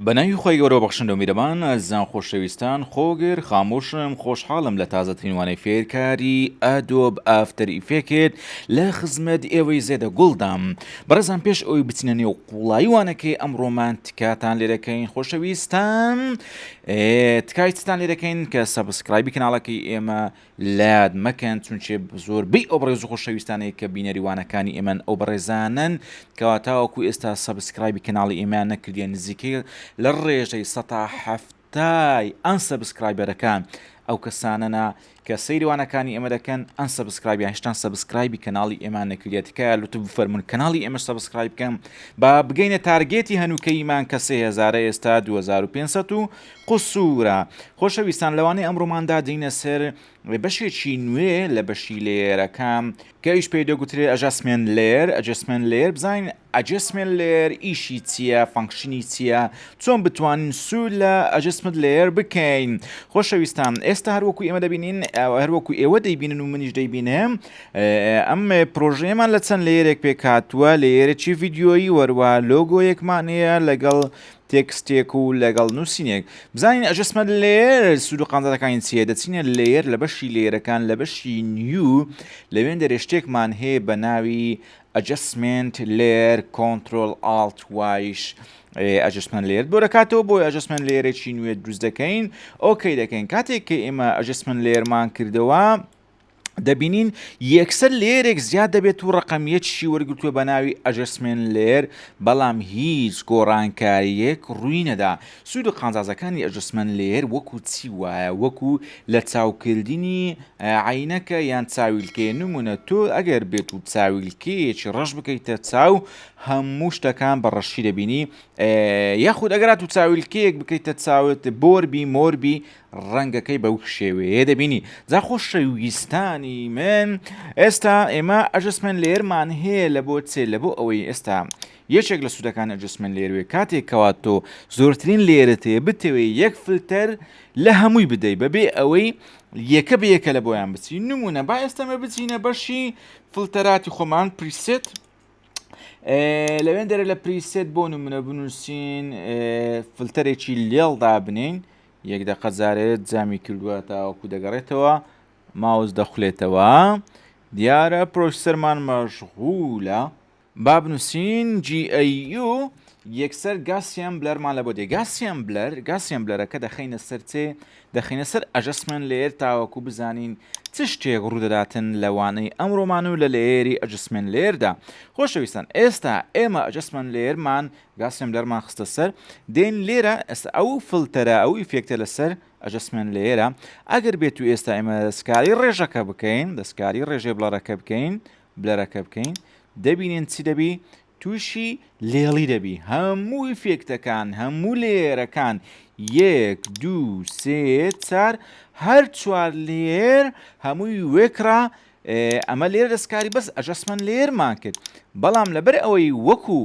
بەناوی خوای گەورەو بەخشندەو میرەبان ئازیزان خۆشەویستان خۆگر خامۆشم خۆشحاڵم لە تازەترین وانەی فێرکاری Adobe After Effects لە خزمەت ئێوەی زێدە گوڵدام بەڕێزان پێش ئەوەی بچینە نێو قوڵایی وانەکەی ئەمڕۆمان تکاتان لێ دەکەین خۆشەویستان تکای چتان لێ دەکەین کە subscribe ی کەناڵەکەی ئێمە لەیاد مەکەن چونچێ زۆربەی ئەو بەڕێز و خۆشەویستانەی کە بینەری وانەکانی ئێمەن ئەو بەڕێزانەن کەوا تاوەکو ئێستا subscribe ی کەناڵی ئێمەیان نەکردیە نزیکەی لە ڕێژەی سەتا حەفتای unsubscriber ەکان ئەو کەسانەنا کە سەیری وانەکانی ئێمە دەکەن unsubscribe یان هێشتان subscribe ی کەناڵی ئێمان نەکردیە تکایە لوتف بفەرمونون کەناڵی ئێمە subscribe بکەن با بگەینە target ی هەنووکەیمان کە 3000 ئێستا 2500 و قسوورە. خۆشەویستان لەوانەیە ئەمڕۆمان دادەینە سەر بەشێکی نوێ لە بەشی layer ەکان کە ئەویش پێی دەگوترێ adjustment layer، adjustment layer، بزانین adjustment layer ئیشی چییە، function ی چییە، چۆن بتوانین سوود لە adjustment layer بکەین. خۆشەویستان ئێستا هەروەکو ئێمە دەبینین هەروەکو ئێوە دەیبینن و منیش دەیبینم ئەم پرۆژەیەمان لە چەند layer ێک پێکهاتووە layer ێکی ڤیدیۆیی وەروە لۆگۆیەکمان هەیە لەگەڵ تێکستێک و لەگەڵ نووسینێک بزانین adjustment layer سوود و قازانجەکانی چییە دەچینە layer لە بەشی layer ەکان لە بەشی new لەوێن دەرێ شتێکمان هەیە بە ناوی adjustment layer control alt Y ش adjustment layer بۆ دەکاتەوە بۆ adjustment layer ێکی نوێ دروست دەکەین okay دەکەین کاتێک کە ئێمە adjustment layer مان کردەوە دەبینین یەکسەر layer ێک زیاد دەبێت و ڕقم یەکشی وەرگتووە بە ناوی adjustment layer بەڵام هیچ گۆڕانکاریەک ڕووی نەدا سوود و قازانجەکانی adjustment layer وەکو چی وایە وەکو لە چاوکردنی عینەکە یان چاویلکەیە نمونە تۆ ئەگەر بێت و چاویلکەیەکی ڕەش بکەیتە چاو هەموو شتەکان بە ڕەشی دەبینی یاخود ئەگەرات و چاویلکەیەک بکەیتە چاوت بۆربی مۆربی ڕەنگەکەی بەو شێوەیە دەبینی جا خۆشەویستانی من ئێستا ئێمە adjustment layer مان هەیە لە بۆ چێ لە بۆ ئەوەی ئێستا یەکێک لە سوودەکان adjustment layer وێ کاتێک کەوا تۆ زۆرترین layer ت هەیە بتەوێ یەک فلتەر لە هەمووی بدەی بەبێ ئەوەی یەکە بە یەکە لە بۆیان بچی نمونە با ئێستەمە بچینە بەشی فلتەراتی خۆمان preset لەوێن دەرە لە preset بۆ نمونە بنووسین فلتەرێکی لێڵ دابنین یەک دەقە جارێ جامی کردووە تاوەکو دەگەڕێتەوە ماوس دەخولێتەوە دیارە processor مان مەشغولە با بنووسین GAU یەکسەر Gaussian blur مان لە بۆ دێ Gaussian blur Gaussian blur ەکە دەخەینە سەر چێ دەخەینە سەر adjustment layer تاوەکو بزانین چ شتێک ڕوودەداتن لە وانەی ئەمڕۆمان و لە layer ی adjustment layer دا خۆشەویستان ئێستا ئێمە adjustment layer مان Gaussian blur مان خستە سەر دێن لێرە ئێستا ئەو فلتەرە ئەو effect ە لەسەر adjustment layer ە ئەگەر بێت و ئێستا ئێمە دەستکاری ڕێژەکە بکەین دەستکاری ڕێژەی blur ەکە بکەین blur ەکە بکەین دەبینین چی دەبی تووشی لێڵی دەبی هەموو effect ەکان هەموو layer ەکان یەک دوو سێ چار هەر چوار layer هەمووی وێکرا ئەمە لێر دەستکاری بەس adjustment layer مان کرد بەڵام لەبەر ئەوەی وەکو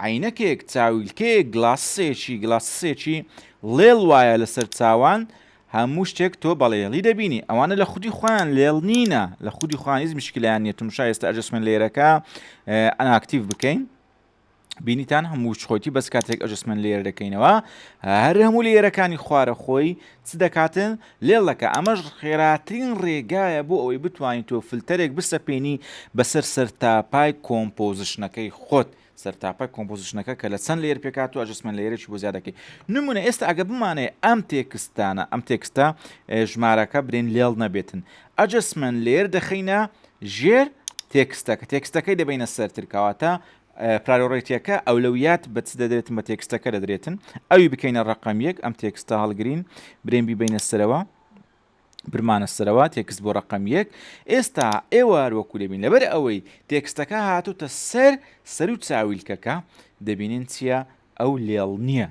عەینەکێک، چاویلکەیەک، glasses ێکی، glasses ێکی ڵێڵ وایە لەسەر چاوان، هەموو شتێک تۆ بە ڵێڵی دەبینی، ئەوانە لە خودی خۆیان لێڵ نینە، لە خودی خۆیان هیچ مشکلەیان نییە، تمشا ئێستا adjustment layer ەکە unactive بکەین، بینیتان هەموو خۆیتی بەس کاتێک adjustment layer دەکەینەوە هەر هەموو layer ەکانی خوارە خۆی چ دەکاتن لێڵ دەکا ئەمەش خێراترین ڕێگایە بۆ ئەوەی بتوانیت تۆ فلتەرێک بسەپێنی بەسەر سەرتاپای composition ەکەی خۆت سەرتاپای composition ەکە کە لە چەند layer پێکهاتووە adjustment layer ێکی بۆ زیاد دەکەی نمونە ئێستا ئەگە بمانەیە ئەم تێکستانە ئەم تێکستە ژمارەکە برێن لێڵ نەبێتن adjustment layer دەخەینە ژێر تێکستەکە تێکستەکەی دەبینە سەرتر کەواتە priority ەکە ئەولەویات بە چ دەدرێتن بە تێکستەکە دەدرێتن ئەوی بکەینە ڕقم یەک ئەم تێکستە هەڵگرین برێن بیبینە سەرەوە برمانە سەرەوە تێکست بۆ ڕقم یەک ئێستا ئێوە وەکو دەبین لەبەر ئەوەی تێکستەکە هاتوتە سەر سەر و چاویلکەکە دەبینین چییە ئەو لێڵ نییە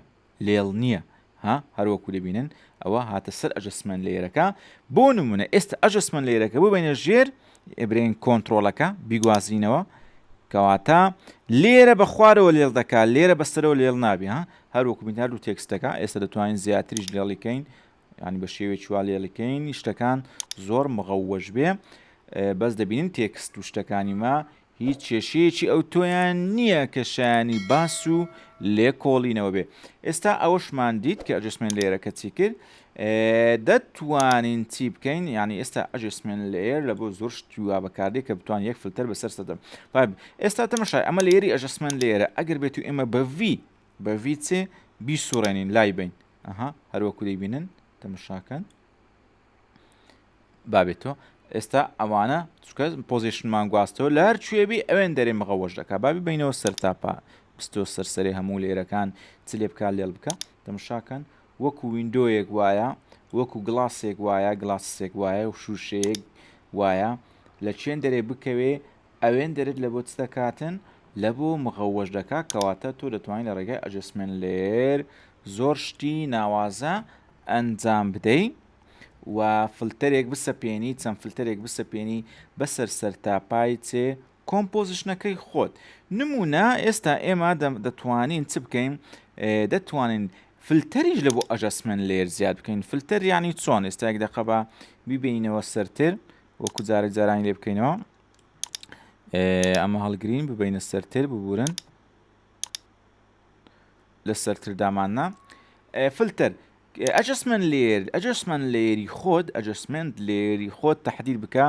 لێڵ نییە ها هەروەکو دەبینن ئەوە هاتە سەر adjustment layer ەکە بۆ نمونە ئێستا adjustment layer ەکە ببینە ژێر ئەبرێن کۆنتترۆلەکە بیگوازینەوە کەواتە لێرە بە خوارەوە لێڵ دەکات لێرە بەسەرەوە لێڵ نابی ها هەروەکو بین هەردوو تێکستەکە ئێستا دەتوانین زیاتریش لێڵیکەین ینی بە شێوەیەکی وا لێڵیکەین شتەکان زۆر مغەوەش بێ بەس دەبینین تێکست و شتەکانی ما. هیچ کێشەیەکی ئەوتۆیان نییە کە شایانی باس و لێکۆڵینەوە بێ. ئێستا ئەوەشمان دیت کە adjustment layer ەکە چی کرد. دەتوانین چی بکەین یعنی ئێستا adjustment layer لە بۆ زۆر شتی وا بەکاردێ کە بتوان یەک فلتەر بەسەر سەدەم ئێستا تەمەشای ئەمە layer ی adjustment layer ە ئەگەر بێت و ئێمە بە V بە V چێ بیسوڕێنین لای بین ئەها هەروەکو دەیبینن تەمەشاکەن بابێتەوە ئێستا ئەوانە چکە position مان گواستەوە لە هەر کوێبی ئەوێن دەرێ مغەوەش دەکا بابی بینەوە سەرتاپا بستۆ سەرسەری هەموو layer ەکان چ لێ بکات لێڵ بکە تەمشاکەن وەکو window یەک وایە وەکو glass ێک وایە glass ێک وایە و شوشەیەک وایە لە چێن دەرێ بکەوێ ئەوێن دەرت لە بۆ چ دەکاتن لە بۆ مغەوەش دەکا کەواتە تۆ دەتوانین لە ڕێگای adjustment layer زۆر شتی ناوازە ئەنجام بدەی و فلتەرێک بسەپێنی چەند فلتەرێک بسەپێنی بەسەر سەرتاپای چێ composition ەکەی خۆت نمونە ئێستا ئێمە دەتوانین چ بکەین دەتوانین فلتەریش لە بۆ adjustment layer زیاد بکەین فلتەر یعنی چۆن ئێستا یەک دەقە بە بیبینەوە سەرتر وەکو جارێک جارانی لێ بکەینەوە ئەمە هەڵگرین ببینە سەرتر ببورن لە سەرتر داماننا فلتەر adjustment layer adjustment layer ی خۆت adjustment layer ی خۆت تەحدید بکە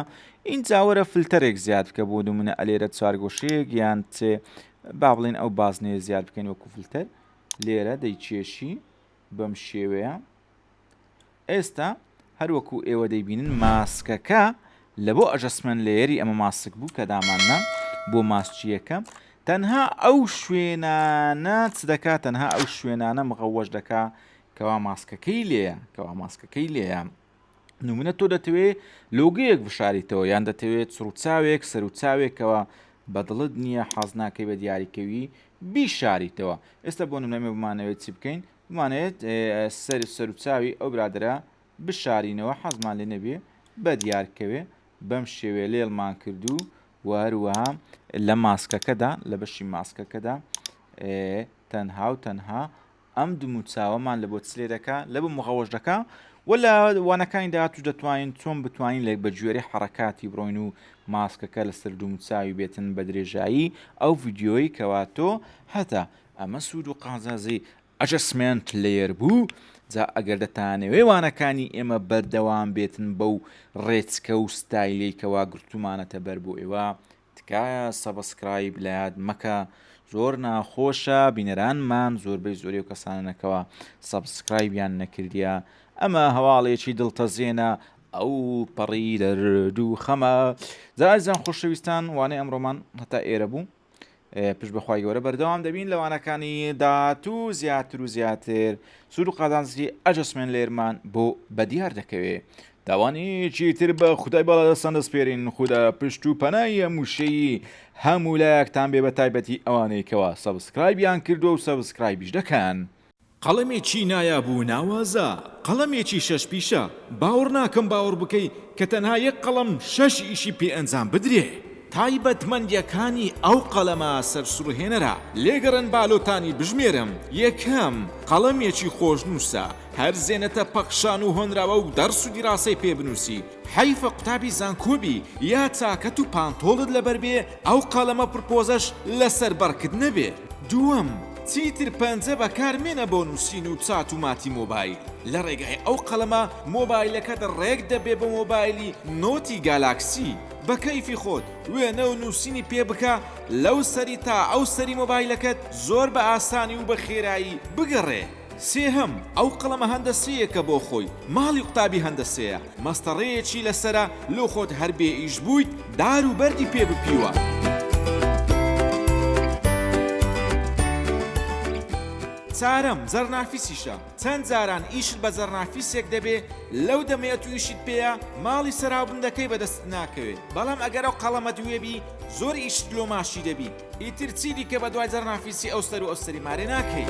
ئینجا وەرە فلتەرێک زیاد بکە بۆ نمونە ئەلێرە چوارگۆشەیەک یان چێ با بڵێن ئەو بازنەیە زیاد بکەین وەکو فلتەر لێرە دەیکێشی بەم شێوەیە ئێستا هەروەکو ئێوە دەیبینن ماسکەکە لە بۆ adjustment layer ی ئەمە ماسک بوو کە داماننا بۆ ماسکیەکە تەنها ئەو شوێنانە چ دەکات تەنها ئەو شوێنانە مغەوەش دەکا کەوا ماسکەکەی لێیە کەوا ماسکەکەی لێیە نمونە تۆ دەتەوێت لۆگەیەک بشاریتەوە یان دەتەوێت چڕوچاوێک سەروچاوێکەوە بەدڵت نییە حەز ناکەی بە دیاریکەوی بیشاریتەوە ئێستا بۆ نمونە ئێمە بمانەوێت چی بکەین بمانەوێت سەر سەروچاوی ئەو برادرە بشارینەوە حەزمان لێ نەبێ بە دیار کەوێ بەم شێوەیە لێڵمان کردو و هەروەها لە ماسکەکەدا لە بەشی ماسکەکەدا تەنها و تەنها ئەم دموچاوەمان لە بۆ چ لێ دەکا لە بۆ مغەوەش دەکا و لە وانەکانی داهاتوش دەتوانین چۆن بتوانین لە بە گوێرەی حەڕەکاتی بڕۆین و ماسکەکە لەسەر دموچاوی بێتن بە درێژایی ئەو ڤیدیۆی کەوا تۆ هەتا ئەمە سوود و قازانجی adjustment layer بوو جا ئەگەر دەتانەوێ وانەکانی ئێمە بەردەوام بێتن بەو ڕێچکە و ستایلەی کەوا گرتومانەتە بەر بۆ ئێوە تکایە subscribe لەیاد مەکە زۆر ناخۆشە بینەرانمان زۆربەی زۆری و کەسانە نەکەوە subscribe یان نەکردیە ئەمە هەواڵێکی دڵتەزێنە ئەو پەڕی دەرد و خەمە جا ئازیزان خۆشەویستان وانەی ئەمڕۆمان هەتا ئێرە بوو پشت بەخوای گەورە بەردەوام دەبین لە وانەکانی داهاتوو زیاتر و زیاتر سوود و قازانجی adjustment layer مان بۆ بەدیار دەکەوێ داوانێکی تر بە خودای باڵادەستان دەسپێرین خودا پشت و پەنای هەمووشەیی هەموو لایەکتان بێ بە تایبەتی ئەوانەی کەوا subscribe یان کردووە و subscribe یش دەکەن. قەڵەمێکی نایاب و ناوازە، قەڵەمێکی شەش پیشە، باوەڕ ناکەم باوەڕ بکەی کە تەنها یەک قەڵەم شەش ئیشی پێ ئەنجام بدرێ. تایبەتمەندیەکانی ئەو قەڵەمە سەرسوڕهێنەرە، لێگەڕێن با لۆتانی بژمێرم، یەکەم، قەڵەمێکی خۆشنووسە، هەر زێنەتە پەخشان و هۆنراوە و دەرس و دیراسەی پێ بنووسی، حەیفە قوتابی زانکۆ بی یا چاکەت و پانتۆڵت لەبەر بێ ئەو قەڵەمە پڕپۆزەش لەسەر بەڕکت نەبێ. دووەم، چیتر پەنجە بەکار مێنە بۆ نووسین و چات و ماتی مۆبایل، لە ڕێگای ئەو قەڵەمە مۆبایلەکەت ڕێک دەبێ بە مۆبایلی Note ی گالاکسی، بە کەیفی خۆت وێنە و نووسینی پێ بکە لەو سەری تا ئەو سەری مۆبایلەکەت زۆر بە ئاسانی و بە خێرایی بگەڕێ. سێهەم، ئەو قەڵەمە هەندەسەیەکە بۆ خۆی، ماڵی قوتابی هەندەسەیە، مەستەڕەیەکی لەسەرە لۆ خۆت هەر بێ ئیش بوویت دار و بەردی پێ بپیوە. چارەم، زەڕنافیسیشە، چەند جاران ئیشت بە زەڕنافیسێک دەبێ لەو دەمەی ئەتوو ئیشت پێیە ماڵی سەراوبندەکەی بەدەستت ناکەوێ، بەڵام ئەگەر ئەو قەڵەمەت وێبی زۆر ئیشت لۆ ماشی دەبی. ئیتر چی دیکە بە دوای جەرنافیسی ئەو سەر و ئەو سەری مارێ ناکەی.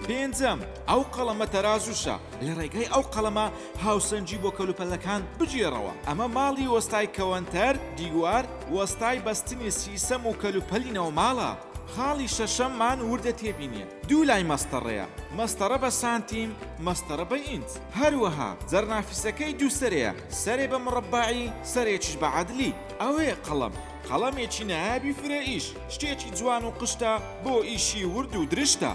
پێنجەم، ئەو قەڵەمە تەرازووشە، لە ڕێگای ئەو قەڵەمە هاوسەنگی بۆ کەلوپەلەکان بگێڕەوە، ئەمە ماڵی وەستای کەوەنتەر، دیوار، وەستای بەستنی سیسەم و کەلوپەلی ناوماڵە. خاڵی شەشەممان وردە تێبینیە، دوو لای مەستەڕەیە، مەستەڕە بە سانتیم، مەستەڕە بە ئینچ. هەروەها جەرنافیسەکەی دوو سەرەیە، سەرێ بە مڕەباعی، سەرێکیش بە عەدلی. ئەوەیە قەڵەم، قەڵەمێکی نایابی فرە ئیش، شتێکی جوان و قشتە، بۆ ئیشی ورد و درشتە.